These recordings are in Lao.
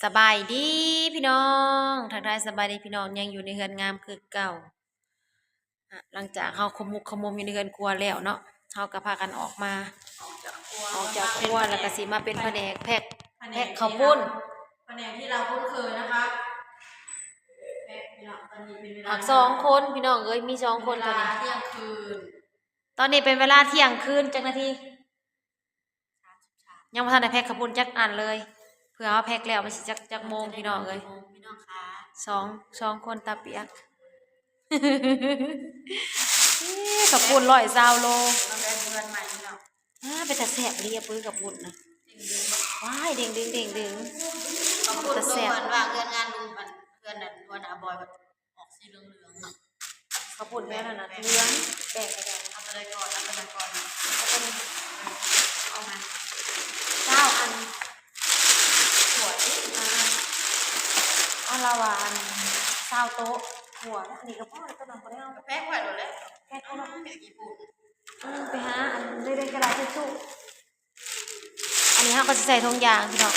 ສະບາຍດີພີ່ນ້ອງ ທັກທາຍສະບາຍດີພີ່ນ້ອງ ຍັງຢູ່ໃນເຮືອນງາມຄືເກົ່າ. ອະ ຫຼັງຈາກເຮົາຂະໝຸກຂະໝົມຢູ່ໃນເຮືອນຄົວແລ້ວເນາະ ເຮົາກໍພາກັນອອກມາ ອອກຈາກຄົວ ອອກຈາກຄົວ ແລ້ວກໍຊິມາເປັນພະແນກແພັກ ພະແນກ ແພັກເຂົ້າປຸ້ນ ພະແນກທີ່ເຮົາຄຸ້ນເຄີຍນະຄະ. ແພັກ ພີ່ນ້ອງ ຕອນນີ້ເປັນເວລາ ສອງຄົນພີ່ນ້ອງເອີຍ ມີສອງຄົນຕອນນີ້ ເວລາທ່ຽງຄືນ ຕອນນີ້ເປັນເວລາທ່ຽງຄືນຈັກນາທີ? ຍັງບໍ່ທັນໄດ້ແພັກເຂົ້າປຸ້ນຈັກອັນເລີຍ ເພື່ອເຮົາແພັກແລ້ວມັນຊິຈັກ ຈັກໂມງພີ່ນ້ອງເອີຍ. ສອງ ສອງຄົນຕາປຽກ ເອີ ເຂົ້າປຸ້ນຮ້ອຍຊາວໂລ ອາ ເປັນຕາແຊບອີ່ຫຼີ ເປີເຂົ້າປຸ້ນນະ ວ້າຍ ເດ້ງໆໆ ເປັນຕາແຊບ ເພິ່ນວ່າເຮືອນງານລຸງ ອັນ ເຮືອນນັ້ນ ຫົວໜ້າບອຍ ອອກສີເຫຼືອງໆ ເນາະ. ເຂົ້າປຸ້ນແບບນັ້ນນະ ເຫຼືອງ ແປ້ງກໍໄດ້ ເອົາຕົວໃດກ່ອນ? ເອົາຕົວນັ້ນກ່ອນ ເອົາຕົວນີ້ ເອົາມາ ຊາວອັນ ຖ້ວຍ ອັນລະວ່າອັນ ຊາວໂຕະ ຖ້ວຍ ອັນນີ້ກໍພໍແລ້ວ ໂຕະນັ້ນບໍ່ໄດ້ເອົາ ແພັກໄວ້ໂລດແຫຼະ ແພັກໄວ້ໂລດ ອືມ ໄປຫາອັນເລັກໆ ກະດາດທິດຊູ້. ອັນນີ້ເຮົາກໍຊິໃສ່ຖົງຢາງພີ່ນ້ອງ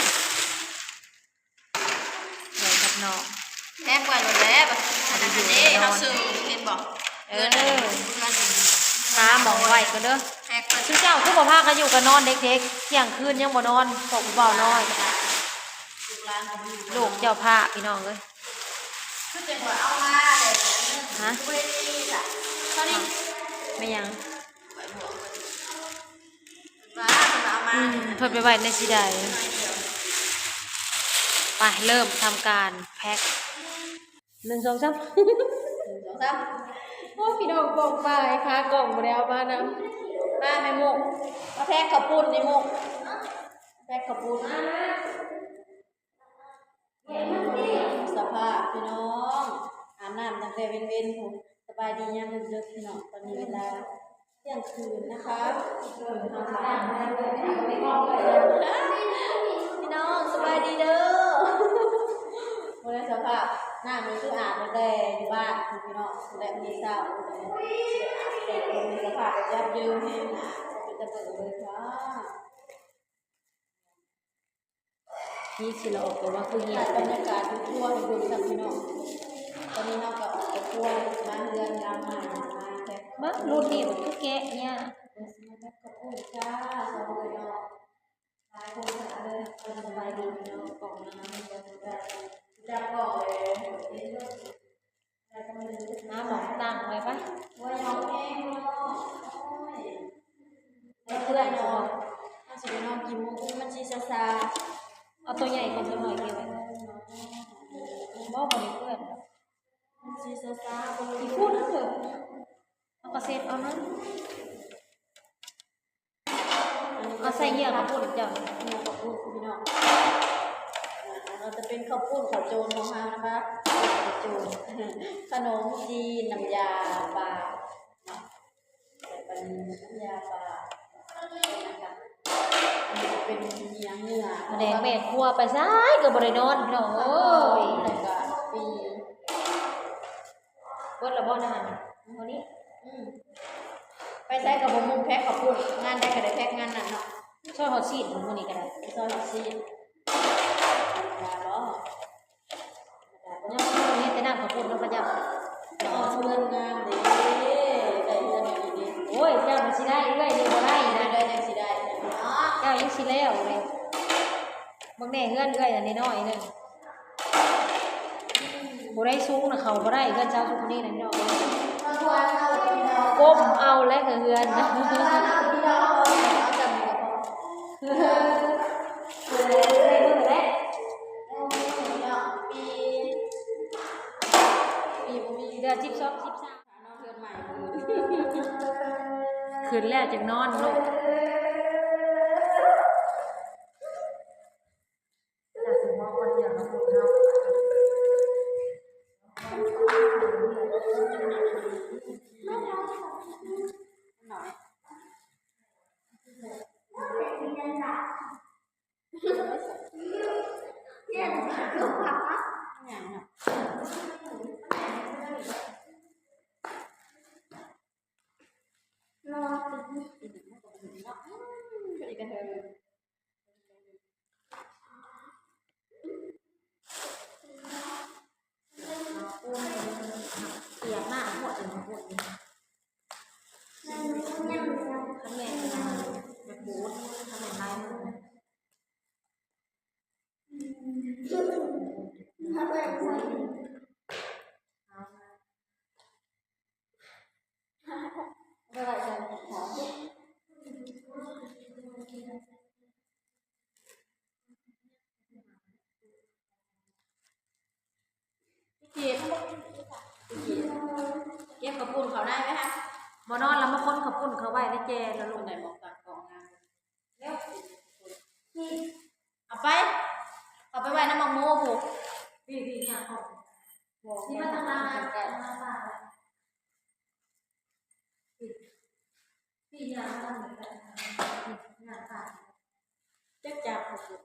ໄວ້ກັບນ້ອງ ແພັກໄວ້ໂລດແຫຼະ ບັດອັນນັ້ນເດ້ ເຮົາຊື້ ເຫັນບໍ່? ເອີ ເພື່ອນ ຫາໝ່ອງໄວ້ກ່ອນເດີ ແພັກໄວ້ ຊຸມເຈົ້າຄືບໍ່ພາກັນຢູ່ກັນນອນເດັກໆ ທ່ຽງຄືນຍັງບໍ່ນອນ ພວກຜູ້ບ່າວນ້ອຍ ລູກເຈົ້າພາພີ່ນ້ອງເອີຍ ຄືຈັ່ງວ່າເອົາມາແລ້ວ ຮະ ຄືບໍ່ໄດ້ຕີຊະ ຕອນນີ້ ແມ່ນຫຍັງ? ອືມ ເພິ່ນໄປໄວ້ໃນຊິໄດ ໄປ ເລີ່ມທຳການແພັກ ໜຶ່ງ ສອງ ສາມ ໜຶ່ງ ສອງ ສາມ ໂອ້ຍ ພີ່ນ້ອງ ກ້ອງໄປ ຂາກ້ອງບໍ່ໄດ້ເອົາມານຳ ມາແມ່ມຸກ ມາແພັກເຂົ້າປຸ້ນນີ້ມຸກ ແພັກເຂົ້າປຸ້ນ ມາ ມາ. ສະພາບພີ່ນ້ອງ ອາບນ້ຳຕັ້ງແຕ່ເວັນໆ ພຸ້ນ ສະບາຍດີຍາມດຶກໆ ພີ່ນ້ອງ ຕອນນີ້ເວລາທ່ຽງຄືນນະຄະ ພີ່ນ້ອງ ສະບາຍດີເດີ ບໍ່ໄດ້ສະພາບ ນ້ຳນີ້ຄືອາບຕັ້ງແຕ່ຢູ່ບ້ານພຸ້ນ ພີ່ນ້ອງ ແລະມື້ເຊົ້າ ແຕ່ເປັນສະພາບແບບຫຍາບເຍີ້ນແຮງ ເປັນຕາເບິ່ງເລີຍຄ່ະ. ມີຊິລະອອກກໍວ່າຄືຫຍັງ ຖ່າຍບັນຍາກາດຢູ່ຄົວໃຫ້ເບິ່ງຊ້ຳພີ່ນ້ອງ ຕອນນີ້ເຮົາກໍອອກຈາກຄົວມາເຮືອນຫຼັງໃໝ່ ມາແທ້ ເບິ່ງລຸ້ນນີ້ມັນຄືແກະຍາກ ເອີ ຊິມາແພັກເຂົ້າປຸ້ນຈ້າ ສອງເອື້ອຍນ້ອງ ຫຼາຍຄົນຂະໜາດເລີຍ ສະບາຍດີພີ່ນ້ອງ ກ້ອງມາ ຈັບກ້ອງເລີຍ ຫາໝ່ອງຕັ້ງໄວ້ປະ ໂອ້ຍ ຮ້ອງເພງເນາະ ໂອ້ຍ ເພື່ອນເນາະ ເຮົາຊິໄປນອນກິນໝູ່ ມັນຊິຊາໆ ເອົາໂຕໃຫຍ່ກ່ອນ ໂຕນ້ອຍເກັບໄວ້ ບໍ່ ບໍ່ໄດ້ເປື້ອນ ມັນຊິຊາໆ ເບິ່ງ ຂີ້ຝຸ່ນເດີ ເຮົາກໍເຊັດເອົານຳ. ເອົາໃສ່ເຫຍື່ອເຂົ້າປຸ້ນເຈົ້າ ເຫຍື່ອເຂົ້າປຸ້ນພີ່ນ້ອງ ເຮົາຈະເປັນເຂົ້າປຸ້ນເຂົ້າໂຈນຂອງເຮົານະຄະ ເຂົ້າໂຈນ ຂະໜົມຈີນ ນ້ຳຢາປາ ໃສ່ປານິນ ນ້ຳຢາປາ ອັນນີ້ເປັນຫຍັງ ເນື້ອ ແດງແມ່ຄົວໄປໃສກໍບໍ່ໄດ້ນອນພີ່ນ້ອງເອີຍ ແລ້ວກໍປີ ເບິດແລ້ວບໍ່ນະຫັ້ນ ເທົ່ານີ້ ອືມ ໄປໃສກໍບໍ່ມຸງແພັກເຂົ້າປຸ້ນ ງານໃດກໍໄດ້ແພັກງານນັ້ນເນາະ ຊອຍຮອດຊີ້ນ ມື້ນີ້ກໍໄດ້ ໄປຊອຍຮອດຊີ້ນ ທຳມະດາບໍ່ ຍັງເຮັດແຕ່ນ້ຳເຂົ້າປຸ້ນເນາະ ພະເຈົ້າ ເອີ ເຮືອນງາມເດ້ ໄດ້ເຮືອນດີໆ ໂອ້ຍ ເຈົ້າມັນຊິໄດ້ ເອື້ອຍນີ້ບໍ່ໄດ້ນະ ໄດ້ຈັ່ງຊິໄດ້ເນາະ ເຈົ້າຍັງຊິແລ້ວເລີຍ ເບິ່ງແດ່ເຮືອນເອື້ອຍອັນນ້ອຍໆ ໜຶ່ງ ບໍ່ໄດ້ສູງນະ ເຂົ້າບໍ່ໄດ້ ເຮືອນຊາວສຸກຄົນນີ້ນະ ພີ່ນ້ອງເອີຍ ກົ້ມເອົາແຫຼະ ເຮືອນນະ ເດືອນສິບສອງ ສິບສາມ ເຮືອນໃໝ່ ຂຶ້ນແລ້ວຈຶ່ງນອນລູກ. ນອນ ອືມ ກະເທີຍ. เก็บ เก็บข้าวปุ้นเข้าในไว้ฮะ บ่นอนแล้วมาค้นข้าวปุ้นเข้าไว้ในแจแล้วลงได้หมอกตากองงาม เร็ว เอาไป เอาไปไว้นำหมากโมพุ้น พี่ พี่ ย่างออก บอก ที่มาทางหลัง ทางหลัง พี่ ย่างมาทางนี้ ย่างค่ะ จักจับข้าวปุ้น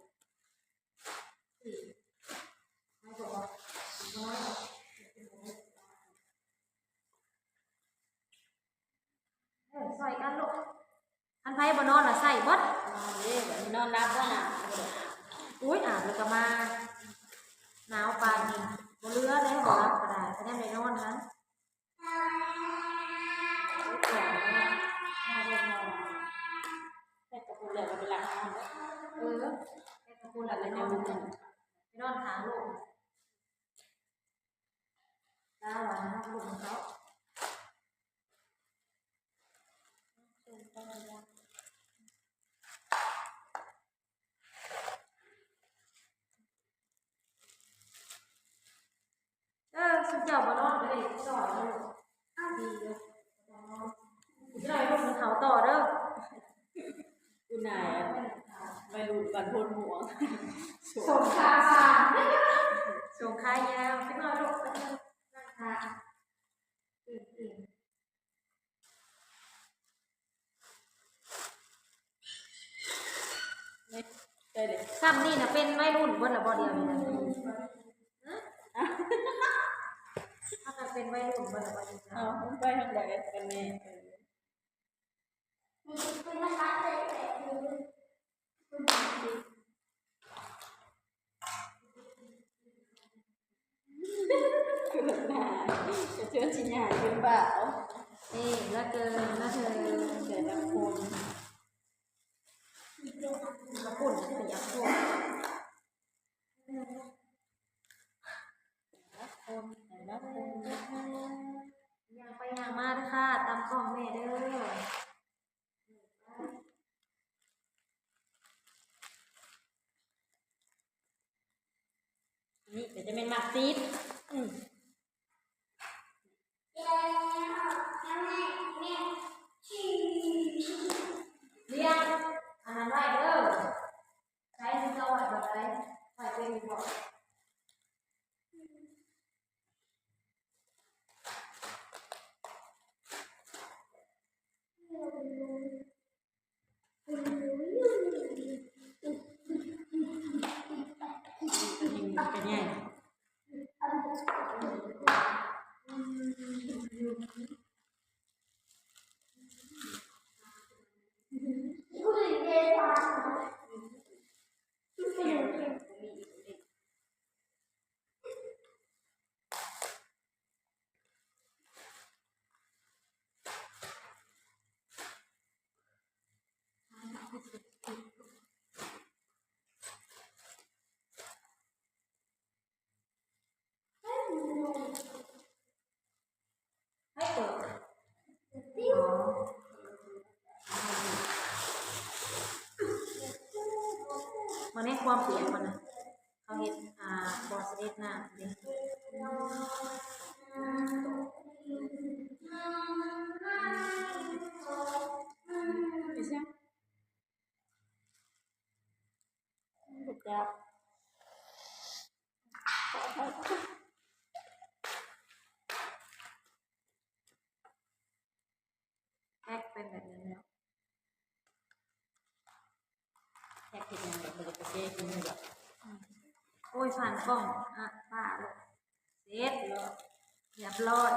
ເອີ ຊ່ອຍກັນລູກ ຄັນໃຜບໍ່ນອນລະໃສ່ເບິດ ນອນເດ້ ບັດນີ້ນອນຫຼັບບໍ່ນະ ອຸ້ຍ ອາບແລ້ວກໍມາ ໜາວປານນີ້ ບໍ່ເຫຼືອເດ້ ບໍ່ຫຼັບກໍໄດ້ ກໍຍັງໄດ້ນອນຫັ້ນ. ເຮັດກະປຸງແລ້ວກໍໄປລ້າງນ້ຳເດີ ເອີ ເຮັດກະປຸງແລ້ວກໍໄປນອນ ໄປນອນຂ້າງລູກ ຕາຫວານເນາະ ລູກເຂົາ. ເອີ ຊຸມເຈົ້າບໍ່ນອນກໍໄດ້ຊ່ອຍເດີ ດີເດີ ອີກໜ້ອຍລູກມັນເຂົ້າຕໍ່ເດີ ອຸນນາຍ ໄວລຸ້ນບ້ານໂພນມ່ວງ ສົງຂາສານ ສົງຂາຍາວ ຈັກໜ້ອຍລູກ ນັ່ງທາ ອື່ນໆ. ນີ້ ໄດ້ເລີຍ ຊ່ຳນີ້ນະເປັນໄວລຸ້ນເບິດລະບໍ່ ດຽວນີ້ນະ ຮະ ພາກັນເປັນໄວລຸ້ນເບິດລະບໍ່ ເອົາ ມັນໄປທາງໃດກັນແນ່ ເອີ. ຄືໜ້າ ກະເຊີນຊິຍາກເປັນບ້າເອົາ ເອີ ລະເກີນລະເທີນ ແຕ່ລະຄົນ ລະຄົນ ແຕ່ລະຄົນ ແຕ່ລະຄົນ ແຕ່ລະຄົນ ຍ່າງໄປຍ່າງມາເດີຄ່ະ ຕາມກ້ອງແມ່ເດີ. ນີ້ກໍຈະແມ່ນໝາກຕີບ ອືມ ລຽງອັນນັ້ນໄວ້ເດີ ໃຊ້ມືເຈົ້າໄວ້ບ່ອນໃດ ໄວ້ເປັນຢູ່ບໍ່? ໃຫ້ເປີດ ອໍ ມັນໃຫ້ຄວາມປຽກມັນນະ ເຂົາເຮັດ ອ່າ ບໍ່ສະເດັດນ້ຳເດ້ ເປັນຫຍັງ? ບໍ່ຈັກ ແພັກເປັນແບບນີ້ແລ້ວ ແພັກເຮັດຫຍັງແບບບໍ່ໄດ້ໄປແກ້ກິນດອກ ອືມ ໂອ້ຍ ຝາກກ່ອງ ອະ ປ້າໂລດ ເສັດໂລດ ຮຽບຮ້ອຍ.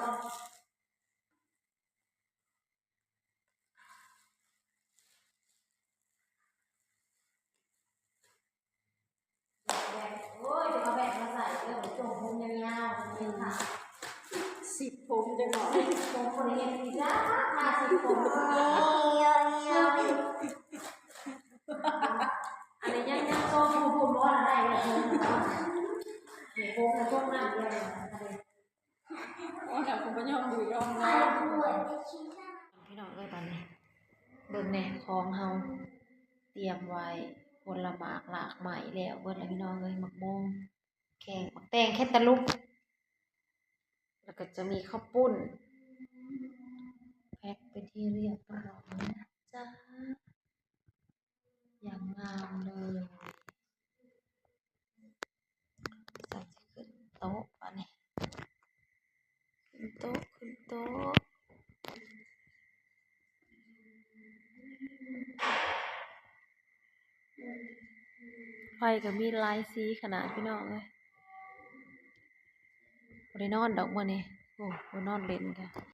ໂອ້ຍ ຈະເອົາແບບມາໃສ່ເດີ ຈົງຜົມຍາວໆ ອືມ ສີຜົມຈັກໜ້ອຍ ຜົມບໍ່ໄດ້ເຮັດອີກຈ້າ ທາສີຜົມ ອັນນີ້ຍັງ ຍັງໂຕຢູ່ ຜົມບໍ່ໄດ້ແລ້ວ. ເບິ່ງແດ່ ຂອງເຮົາຕຽມໄວ້ ຜົນລະໝາກລາກໄມ້ແລ້ວເບິດແລ້ວພີ່ນ້ອງເອີຍ ໝາກໂມງ ແຂ້ງ ໝາກແຕງ ແຄນຕາລູບ ແລ້ວກໍຈະມີເຂົ້າປຸ້ນ ແພັກເປັນທີ່ຮຽບຮ້ອຍນະຈ໊ະ ຢ່າງງາມເລີຍ. ສັກຊິຂຶ້ນໂຕະບາດນີ້ ຂຶ້ນໂຕະ ຂຶ້ນໂຕະ ໄຟກໍມີຫຼາຍສີຂະໜາດ ພີ່ນ້ອງເອີຍ ບໍ່ໄດ້ນອນດອກມື້ນີ້ ໂອ້ ບໍ່ນອນຫຼິ້ນກະ.